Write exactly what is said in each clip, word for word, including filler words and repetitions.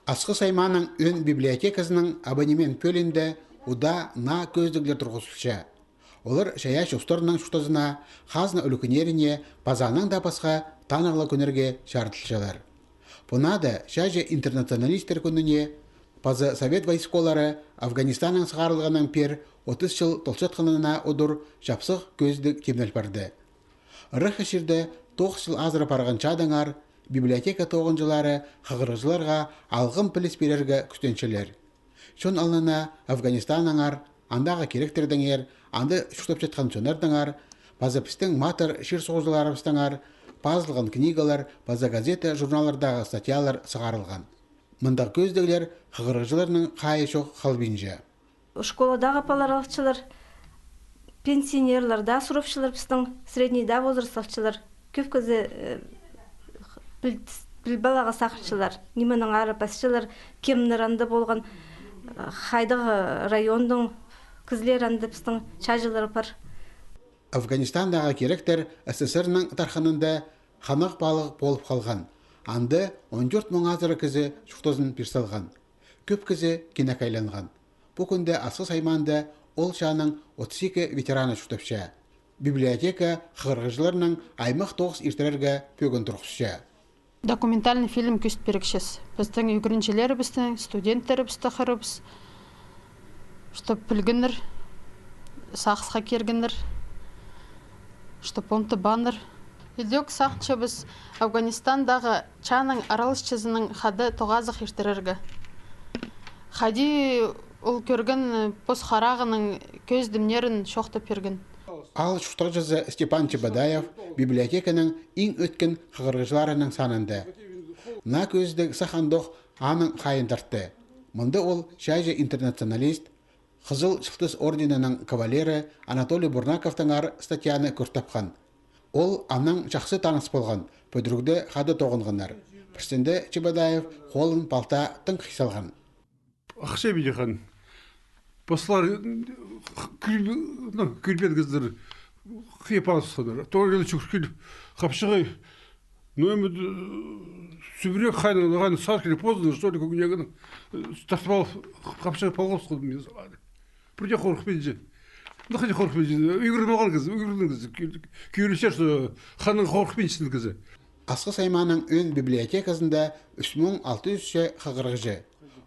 Асхыс аймааның ӧӧн библиотеказының абонемент пӧлиинде удаа наа кӧзідіглер турғызылча. Олар чайаачы устарның чуртазына, хазна ӱлӱкӱннеріне паза аннаң даа пасха танығлығ кӱннерге чарыдылчалар. Пу наада чааҷы интернационалистер кӱніне паза Совет войсколары Афганистаннаң сығарылғаннаң пеер отыс чыл толчатханына удур чапсых кӧзідіг тимнел парды. Ыраххы чирде тоғыс чыл азыра парған чадаңар библиотека тоғынҷылары хығырығҷыларға алғым піліс пирерге кӱстенчелер. Чон алнына Афганистаннаңар, андағы киректердеңер, анда чуртапчатхан чоннардаңар, паза пістің матыр чир суғҷыларыбыстаңар пазылған книгалар паза газета-журналлардағы статьялар сығарылған. Мындағ кӧзідіглер хығырығҷыларның хайы чох халбинча. Школадағы палалар алчалар, пенсионерлар даа сурапчалар, пістің средний даа возраст алчалар. Кӧп кізі, э, піл-, пілбаларға сағынчалар, нименең ары пасчалар, кемнер анда полған, э, хайдағ районның кізілері анда пістің чааҷылары пар. Афганистандағы киректер СССР-нің тархынында ханығ-палығ полып халған. Анда он тӧрт муң азыра кізі чуртазын пир салған. Кӧп кізі кинек айланған. Пу кӱнде Асхыс аймаанда ол чааның отыс ікі ветераны чуртапча. Библиотека хығырығҷыларның аймах тоғыс иртірерге пӧгін турғысча. Документальный фильм кӧзіт пирерҷікпіс. Пістің ӱгренҷілерібістің, студенттерібісті хығырарбыс, чтоб пілгеннер, сағысха киргеннер, чтоб оңдабааннар. Идӧк сағынчабыс Афганистандағы чааның араласчызының хада тоғазығ иртірерге. Хайди ол кӧрген пос харағының кӧзідімнерін чоохтап пирген. Аал чуртағҷызы Степан Чебодаев библиотеканың иң ӧткін хығырығҷыларының санында. Наа кӧзідіг сах андох аның хайиин тартты. Мында ол чааҷы интернационалист, Хызыл Чылтыс орденінің кавалері Анатолий Бурнаковтаңар статьяны кӧр тапхан. Ол аннаң чахсы таныс полған, пӱдірігде хада тоғынғаннар. Пірсінде Чебодаев холын палтаа тың хыйса алған. Ахча пиди хан. Послар, кӱл-, ну, кӱлбенгізлер, хыйа пазысханнар. Тоже чӱгӱр киліп, хапчағай, ну, эме, сӱбірек хайнаң, хайнаң сағыс киліп, поздно, что ли, кӧгенегін, э, тартып алып, хапчағай палғабысхан мин. Пірдее хорыхпинчам. Ну, хайди хорыхпинчам. Ӱгреніп алған кізі, ӱгренген кізі. Кӧ-, кӧрінче, что ханнаң хорыхпинчатхан кізі. Асхыс аймааның ӧӧн библиотеказында ӱс муң алты чӱс хығырығҷы.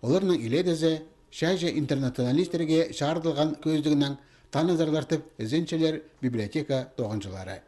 Оларның илеедезі чааҷы интернационалистерге чарыдылған кӧзідігнең танызарлар тіп ізенчелер библиотека тоғынҷылары.